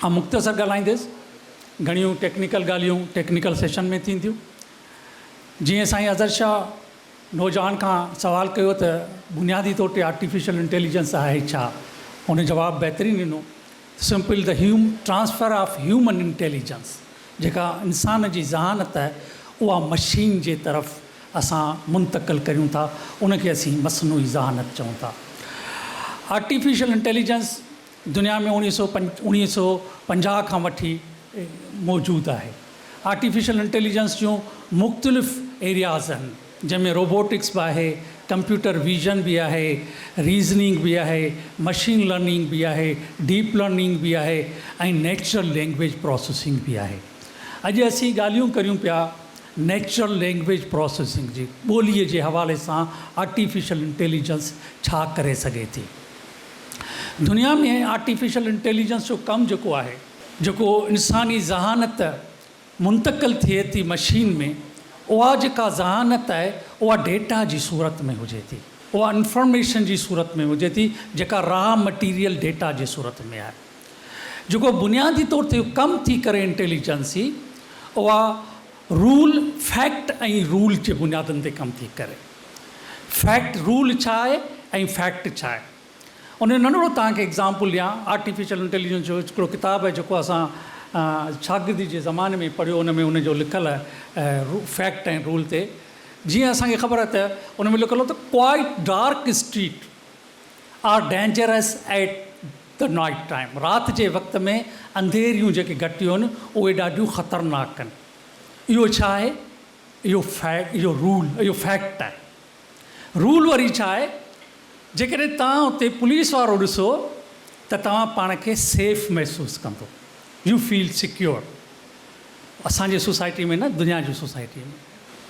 آئون مختصر ڳالهائينديس، گهڻيون ٽيڪنيڪل ڳالهيون ٽيڪنيڪل سيشن ۾ ٿينديون. جيئن سائين اظهر شاهه نوجوان کان سوال ڪيو ته بنيادي طور تي آرٽيفيشل انٽيليجنس آهي ڇا؟ هن جواب بهترين ڏنو simple the human transfer of human intelligence جيڪا انسان جي ذهانت آهي اها مشين جي طرف اسان منتقل ڪريون ٿا ان کي اسين مصنوعي ذهانت چئون ٿا. آرٽيفيشل انٽيليجنس دنيا ۾ 1950 کان وٺي موجود آهي. آرٽيفيشل انٽيليجنس جون مختلف ايرياز آهن جنهن ۾ روبوٽڪس به آهي، ڪمپيوٽر ويزن به آهي، ريزننگ به آهي، مشين لرننگ به آهي، ڊيپ لرننگ به آهي ۽ نيچرل لينگويج پراسيسنگ به آهي. اڄ اسين ڳالهيون ڪريون پيا نيچرل لينگويج پراسيسنگ جي، ٻوليء جي حوالي سان آرٽيفيشل انٽيليجنس ڇا ڪري سگهي ٿي. دنيا ۾ آرٽيفيشل انٽيليجنس جو ڪم جيڪو آهي، جيڪو انساني ذهانت منتقل ٿئي ٿي مشين ۾ اها جيڪا ذهانت آهي اها ڊيٽا جي صورت ۾ هجي ٿي، اها انفارميشن جي صورت ۾ هجي ٿي جيڪا را مٽيريل ڊيٽا جي صورت ۾ آهي. جيڪو بنيادي طور تي ڪم ٿي ڪري انٽيليجنس جي اها رول، فيڪٽ ۽ رول جي بنيادن تي ڪم ٿي ڪري. فيڪٽ، رول ڇا آهي ۽ فيڪٽ ڇا آهي. ان جو ننڍڙو توهان کي ايگزامپل ڏيان، آرٽيفيشل انٽيليجنس جو هڪڙو ڪتاب آهي جيڪو اسان شاگردي جي زماني ۾ پڙهيو ان ۾ ان جو لکيل آهي فيڪٽ ۽ رول تي جيئن اسان کي خبر آهي ته ان ۾ لکيل هو ته quiet dark street are dangerous at the night time رات جي وقت ۾ انڌيريون جيڪي گهٽيون آهن اهي ڏاڍيون خطرناڪ آهن اهو ڇا آهي اهو فيڪٽ اهو رول اهو فيڪٽ آهي. رول وري ڇا آهي جيڪڏهن توهان اتي پوليس وارو ڏسو ته توهان پاڻ کي سيف محسوس ڪندو يو فيل سيڪيور اسان جي سوسائٽي ۾ نه دنيا جي سوسائٽي ۾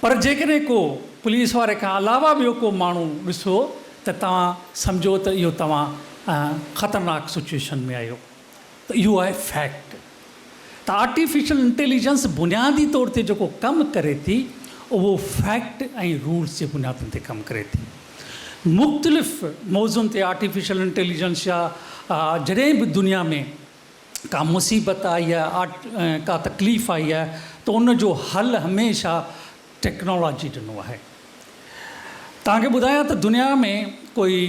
پر جيڪڏهن ڪو پوليس واري کان علاوه ٻيو ڪو ماڻهو ڏسو ته توهان سمجهو ته اهو توهان خطرناڪ سچويشن ۾ آهيو ته اهو آهي فيڪٽ. ته آرٽيفيشل انٽيليجنس بنيادي طور تي جيڪو ڪم ڪري ٿي اهو فيڪٽ ۽ رولز جي بنيادن تي ڪم ڪري ٿي. مختلف موضوعن تي آرٽيفيشل انٽيليجنس جا جڏهن به دنيا ۾ ڪا مصيبت آئي آهي ڪا تڪليف آئي آهي ته ان جو حل هميشه ٽيڪنالاجي ڏنو آهي. توهان کي ٻڌايان ته دنيا ۾ ڪوئي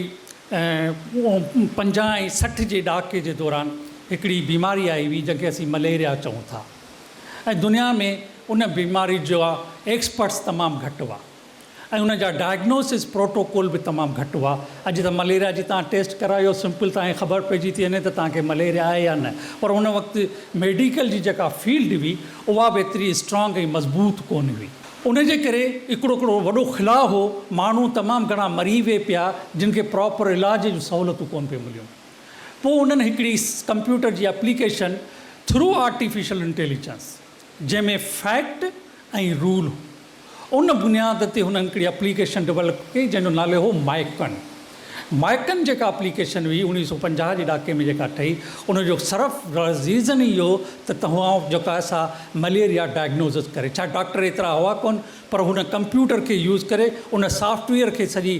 50 ۽ 60 جي ڏهاڪي جي دوران هڪڙي بيماري آئي هئي جنهن کي اسين مليريا چئون ٿا ۽ دنيا ۾ ان بيماري جا ايڪسپرٽس تمام گهٽ هئا ۽ ان جا ڊائگنوسس پروٽوڪول به تمام گهٽ هئا. اڄ ته مليريا جي توهان ٽيسٽ ڪرايو سمپل توهان کي خبر پئجي ٿي وڃي ته توهان کي مليريا آهي يا نه پر ان وقت ميڊيڪل جي جيڪا فيلڊ هئي اها به ايتري اسٽرانگ ۽ مضبوط ڪونه هئي. ان جي ڪري هڪڙو هڪڙو وڏو خلا هو، ماڻهو تمام گهڻا مري وي پيا جن کي پراپر علاج جون سهولتون ڪونه پئي مليون. پوء انهن هڪڙي ڪمپيوٽر جي اپليڪيشن ٿرو آرٽيفيشل انٽيليجنس جنهن ۾ فيڪٽ ۽ رول هو ان بنياد تي هنن هڪڙي اپليڪيشن ڊولپ ڪئي جنهن جو نالو هو مائڪن. مائڪن جيڪا اپليڪيشن هئي 1950 جي ڏاڪي ۾ جيڪا ٺهي ان جو صرف ريزن ئي اهو ته توهان جيڪا آهي سا مليريا ڊائگنوزس ڪري ڇا ڊاڪٽر ايترا هئا ڪونه پر هن ڪمپيوٽر کي يوز ڪري ان سافٽ ويئر کي سڄي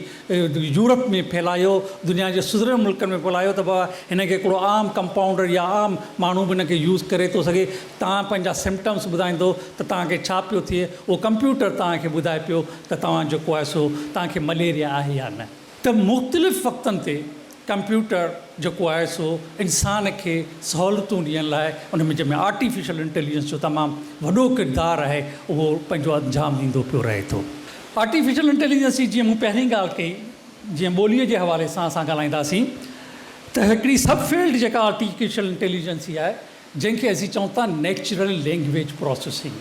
يورپ ۾ ڦهلايو دنيا جي سڌريل ملڪن ۾ ڦهلايو ته بابا هن کي هڪڙو عام ڪمپائونڊر يا عام ماڻهو به هن کي يوز ڪري ٿو سگهي توهان پنهنجا سمپٽمس ٻڌائيندو ته توهان کي ڇا پيو ٿئي اهو ڪمپيوٽر توهان کي ٻڌائي پيو ته توهان جيڪو آهي سو توهان کي مليريا آهي يا نه. ته مختلف وقتن تي ڪمپيوٽر جيڪو آهي سو انسان کي سهولتون ڏيڻ لاء ان ۾ جنهن ۾ آرٽيفيشل انٽيليجنس جو تمام وڏو ڪردار آهي اهو پنهنجو انجام ڏيندو پيو رهي ٿو. آرٽيفيشل انٽيليجنس جي جيئن مون پهرين ڳالهه ڪئي جيئن ٻوليء جي حوالي سان اسان ڳالهائينداسين ته هڪڙي سب فيلڊ جيڪا آرٽيفيشل انٽيليجنس جي آهي جنهن کي اسين چئون ٿا نيچرل لينگويج پراسيسنگ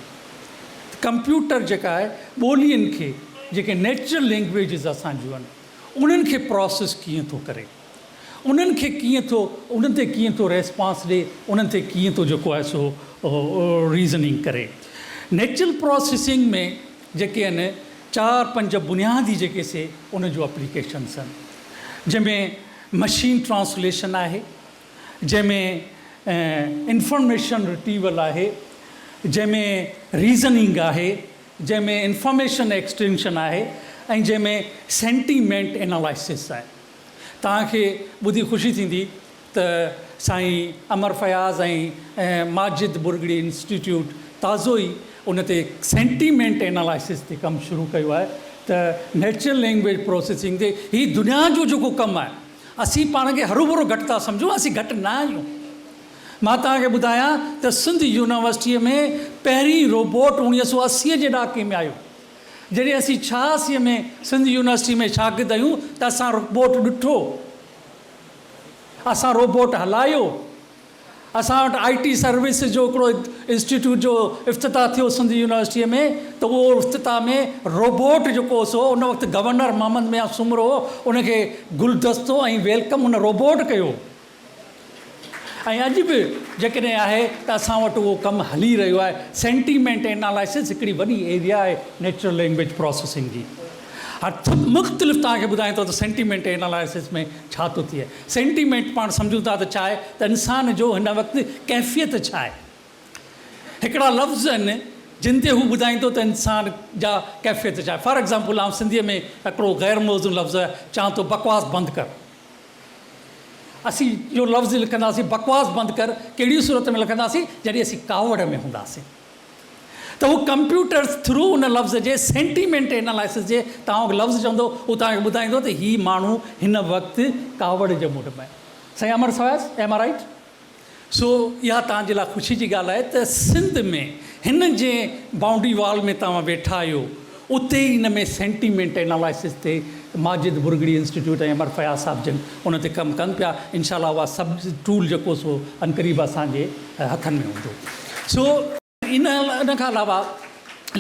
ته ڪمپيوٽر جيڪا آهي ٻولين کي جيڪي نيچرل لينگويجز اسان جون آهن انهن کي پراسيس ڪيئن ٿو ڪري انهن کي ڪيئن ٿو انهن تي ڪيئن ٿو ريسپانس ڏي انهن تي ڪيئن ٿو جيڪو آهي سو ريزننگ ڪري نيچرل پراسيسنگ ۾ جيڪي آهن چار پنج بنيادي جيڪي سي ان جون اپليڪيشنس آهن جنهن ۾ مشين ٽرانسليشن آهي جنهن ۾ انفارميشن رٽريول آهي، جنهن ۾ ريزننگ آهي، جنهن ۾ انفارميشن ايڪسٽينشن آهي ۽ جنهن ۾ سينٽيمينٽ اينالائسس آهي. توهان کي ٻڌي خوشي ٿيندي ته سائين امر فياض ۽ ماجد برگڙي انسٽيٽيوٽ تازو ئي ان تي سينٽيمينٽ اينالائسز تي ڪم شروع ڪيو آهي ته نيچرل لينگويج پروسيسنگ تي هي دنيا جو جيڪو ڪم آهي اسين پاڻ کي هروڀرو گهٽ ٿا سمجهون اسين گهٽ نه آهيون. مان توهان کي ٻڌايان ته سنڌ يونيورسٽيء ۾ پهرين روبوٽ 1980 جي ڏهاڪي ۾ آيو. جڏهن اسين 86 ۾ سنڌ يونيورسٽي ۾ شاگرد آهيون ته اسان روبوٽ ڏٺو. اسان روبوٽ هلايو. اسان وٽ آء ٽي سروس جو هڪڙو انسٽيٽيوٽ جو افتتاح ٿيو سنڌ يونيورسٽيء ۾ ته اهو افتتاح ۾ روبوٽ جيڪو هو سو ان وقت گورنر محمد ميان سومرو هو ان کي گلدستو ۽ welcome ان روبوٽ ڪيو. ۽ اڄ به جيڪڏهن آهي ته اسان وٽ اهو ڪم هلي رهيو آهي. سينٽيمينٽ اينالائسز هڪڙي وڏي ايريا آهي نيچرل لينگويج پراسيسنگ جي. هاڻ مختلف توهان کي ٻڌايان ٿو ته سينٽيمينٽ اينالائسز ۾ ڇا ٿو ٿئي. سينٽيمينٽ پاڻ سمجهون ٿا ته ڇا آهي ته انسان جو هن وقت ڪيفيت ڇا آهي. هڪڙا لفظ آهن جن تي هو ٻڌائيندو ته انسان جا ڪيفيت ڇا آهي. فار ايگزامپل آئون سنڌيء ۾ هڪڙو غير موزون لفظ چوان ٿو بڪواس بند ڪر. اسين اهو لفظ لکنداسين بڪواس بند ڪر ڪهڙي صورت ۾ لکنداسين جڏهن اسين ڪاوڙ ۾ هونداسين ته هو ڪمپيوٽر ٿرو ان لفظ جي سينٽيمينٽ اينالائسس جي توهان کي لفظ چوندو هو توهان کي ٻڌائيندو ته هي ماڻهو هن وقت ڪاوڙ جي موڊ ۾ آهي سائين امر سواس ايم I right سو اها توهان جي لاء خوشي جي ڳالهه آهي ته سنڌ ۾ هن جنهن بائونڊري وال ۾ توهان ويٺا آهيو اتي ئي ان ۾ سينٽيمينٽ اينالائسز تي ماجد برگڙي انسٽيٽيوٽ ۽ امر فياض صاحب جن ان تي ڪم ڪن پيا انشاء الله اها سب ٽول جيڪو سو عنقريب اسان جي هٿن ۾ هوندو سو ان ان کان علاوه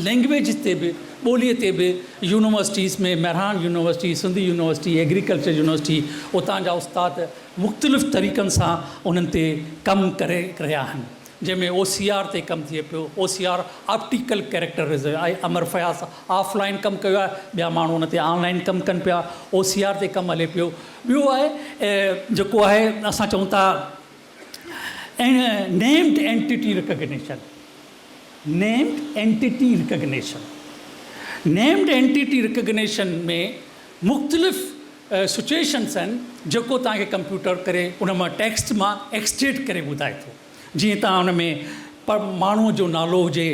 لينگويج تي به ٻوليء تي به universities ۾ Mehran university, Sindh university, agriculture university اتان جا استاد مختلف طريقن سان انهن تي ڪم ڪري رهيا آهن جنهن ۾ او سي آر تي ڪم ٿئي پيو O C R optical character آهي امر فياض آف لائين ڪم ڪيو آهي ٻيا ماڻهو ان تي آن لائين ڪم ڪن پيا او سي آر تي ڪم هلي پيو ٻيو آهي جيڪو آهي اسان چئون ٿا named entity recognition, Named Entity Recognition، Named Entity Recognition ۾ مختلف سچوئيشنس آهن جيڪو توهان کي ڪمپيوٽر ڪري ان مان ٽيڪسٽ مان ايڪسٽريڪٽ ڪري ٻڌائي ٿو جيئن توهان ان ۾ ماڻهو جو نالو هجي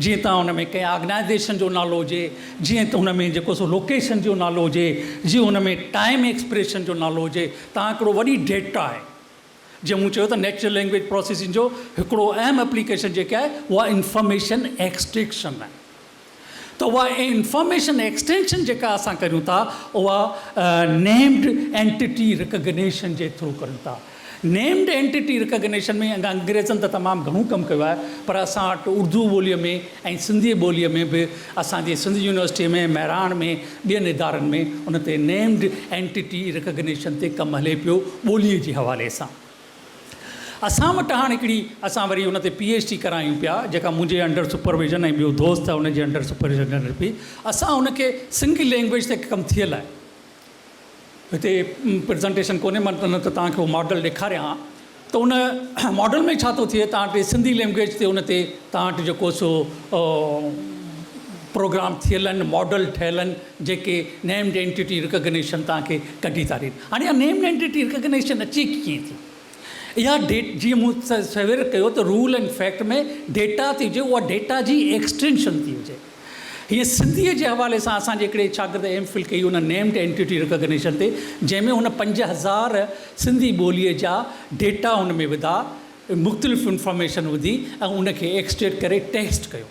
جيئن توهان ان ۾ ڪنهن آرگنائيزيشن جو نالو هجي جيئن ته ان ۾ جيڪو سو لوڪيشن جو نالو هجي جيئن ان ۾ ٽائيم ايڪسپريشن جو نالو هجي توهان هڪڙو وڏي ڊيٽا آهي جيئن مون چيو ته نيچرل لينگويج پروسيسنگ جو هڪڙو اهم اپليڪيشن جيڪي آهي اها انفارميشن ايڪسٽريڪشن آهي ته اها انفارميشن ايڪسٽينشن جيڪا اسان ڪريون ٿا اها نيمڊ اينٽيٽي رڪگنيشن جي ٿرو ڪريون ٿا. نيمڊ اينٽيٽي رڪگنيشن ۾ انگريزن ته تمام گهڻو ڪم ڪيو آهي پر اسان وٽ اردو ٻوليء ۾ ۽ سنڌي ٻوليء ۾ به اسان جي سنڌ يونيورسٽيء ۾ مهراڻ ۾ ٻين ادارن ۾ ان تي نيمڊ اينٽيٽي رڪگنيشن تي ڪم هلي پيو ٻوليء جي حوالي سان. اسان وٽ هاڻ هڪڙي اسان وري ان تي پي ايڇ ڊي ڪرايون پيا جيڪا منهنجي انڊر سپرويزن ۽ ٻيو دوست آهي ان جي انڊر سپرويزن هلي پئي. اسان ان کي سنگل لينگويج تي ڪم ٿيل آهي. هتي پريزنٽيشن ڪونهي مان نه ته توهان کي اهو ماڊل ڏيکاريان ها ته ان ماڊل ۾ ڇا ٿو ٿئي توهان وٽ سنڌي لينگويج تي ان تي توهان وٽ جيڪو سو پروگرام ٿيل آهن ماڊل ٺهيل آهن جيڪي نيمڊ اينٽيٽي رڪگنيشن توهان کي ڪڍي ٿا ڏين هاڻي اها نيمڊ اينٽيٽي رڪگنيشن اچي ڪيئن ٿي اها ڊيٽ جيئن مون سوير ڪيو ته رول اينڊ فيڪٽ ۾ ڊيٽا ٿي هجي اها ڊيٽا جي ايڪسٽينشن ٿي هجي هيئن سنڌيء جي حوالي سان اسان جي هڪڙي شاگرد ايم فل ڪئي ان نيمڊ اينٽيٽي رڪگنيشن تي جنهن ۾ هن 5000 سنڌي ٻوليء جا ڊيٽا ان ۾ وڌا مختلف انفارميشن وڌي ۽ ان کي ايڪسٽريڪٽ ڪري ٽيسٽ ڪيو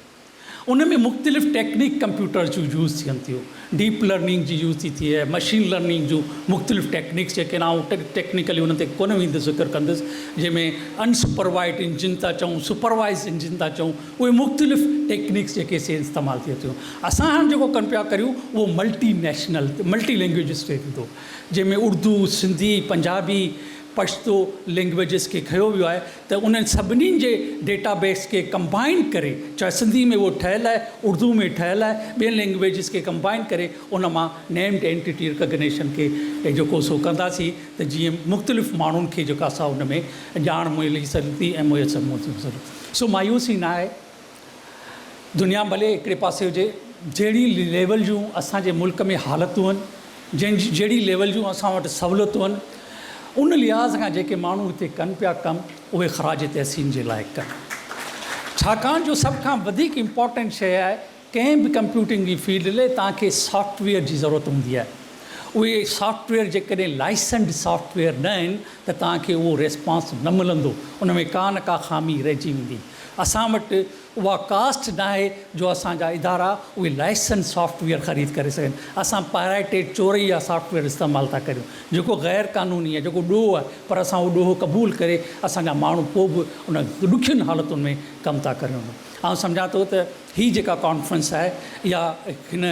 ان ۾ مختلف ٽيڪنيڪ ڪمپيوٽر جون يوز ٿين ٿيون ڊيپ لرننگ جي يوز ٿي ٿئي مشين لرننگ جون مختلف ٽيڪنيڪس جيڪي آهن آئون ٽيڪنيڪلي انهن تي ڪونه ويندس ذڪر ڪندس جنهن ۾ ان سپروائيڊ انجن ٿا چئون سپروائيز انجن ٿا چئون اهي مختلف ٽيڪنيڪس جيڪي سي استعمال ٿئي ٿيون. اسان هاڻ جيڪو ڪم پيا ڪريون اهو ملٽي نيشنل ملٽي لينگويجز تي ٿيندو جنهن ۾ اردو، سنڌي، پنجابي، پشتو لينگويجز کي کنيو ويو آهي ته انهن سڀني جي ڊيٽا بيس کي ڪمبائن ڪري چاهي سنڌي ۾ اهو ٺهيل آهي اردو ۾ ٺهيل آهي ٻين لينگويجز کي ڪمبائن ڪري ان مان نيمڊ اينٽيٽي رڪگنيشن کي جيڪو سو ڪنداسين ته جيئن مختلف ماڻهن کي جيڪا سا ان ۾ ڄاڻ ملي سگهي ٿي ۽ ميسر ٿي سگهي. سو مايوسي نه آهي. دنيا ڀلي هڪڙي پاسي هجي، جهڙي ليول جون اسان جي ملڪ ۾ حالتون آهن، جنهن جهڙي ليول جون اسان وٽ سهولتون آهن، ان لحاظ کان جيڪي ماڻهو هتي ڪن پيا ڪم اهي خراج تحسين جي لائق آهن. ڇاڪاڻ جو سڀ کان وڌيڪ امپارٽنٽ شيء آهي ڪنهن به ڪمپيوٽنگ جي فيلڊ لئي توهان کي سافٽ ويئر جي ضرورت هوندي آهي. اهي سافٽ ويئر جيڪڏهن لائسنڊ سافٽ ويئر نه آهن ته توهان کي اهو ريسپانس نه ملندو ان ۾ ڪا نه ڪا خامي رهجي ويندي. اسان وٽ اها ڪاسٽ ناهي جو اسان جا ادارا اهي لائسنس سافٽ ويئر خريد ڪري سگهن. اسان پائرائٽيڊ چورئي جا سافٽ ويئر استعمال ٿا ڪريون جيڪو غير قانوني آهي جيڪو ڏوهه آهي پر اسان اهو ڏوهه قبول ڪري اسان جا ماڻهو پوء به ان ڏکين حالتن ۾ ڪم ٿا ڪريون. آئون سمجهان ٿو ته هي جيڪا ڪانفرنس آهي اها هن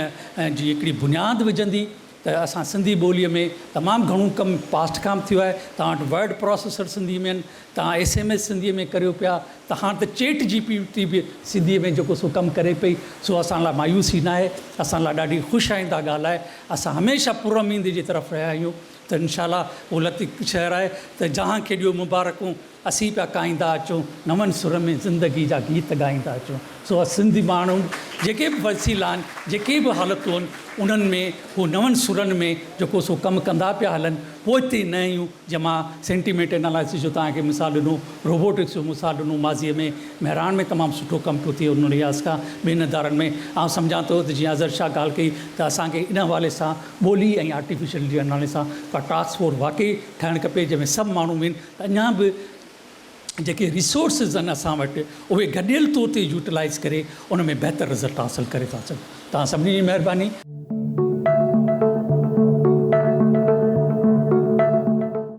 جي هڪڙي بنياد وجهندي ته اسان سنڌي ٻوليء ۾ تمام گهڻو ڪم پاسٽ کان به ٿيو آهي توهان وٽ ورڊ پراسيسر سنڌي ۾ آهن توهان ايس ايم ايس سنڌيء ۾ ڪريو پيا ته هاڻ ته چيٽ جي پي ٽي به سنڌيء ۾ جيڪو سو ڪم ڪري پئي سو اسان لاء مايوسي ناهي اسان لاء ڏاڍي خوش آئنده ڳالهه آهي اسان هميشه پراميد جي طرف رهيا آهيون ته انشاء الله اهو لطيف شعر آهي ته جهان کي ڏيو مبارڪون اسين پيا ڪائيندا اچون نون سر ۾ زندگي جا گيت ڳائيندا اچون سو سنڌي ماڻهو جيڪي به وسيلا آهن جيڪي به حالتون آهن انهن ۾ هو نون سرن ۾ جيڪو سو ڪم ڪندا پيا هلن پوئتي نه آهيون جنهن مان سينٽيمينٽ اينالائسز جو توهان کي مثال ڏنو، روبوٽڪس جو مثال ڏنو، ماضيء ۾ مهراڻ ۾ تمام سٺو ڪم پيو ٿئي ان لحاظ کان ٻين ادارن ۾ آئون سمجهان ٿو ته جيئن اظهر شاهه ڳالهه ڪئي ته اسان کي ان حوالي سان ٻولي ۽ آرٽيفيشل جي حوالي سان ڪا ٽاسڪ فورس واقعي ٺاهڻ کپي جنهن ۾ سڀ ماڻهو ويهن ته اڃا به جيڪي ريسورسز آهن اسان وٽ اهي گڏيل طور تي يوٽيلائيز ڪري ان ۾ بهتر رزلٽ حاصل ڪري ٿا سگهون. توهان سڀني جي مهرباني.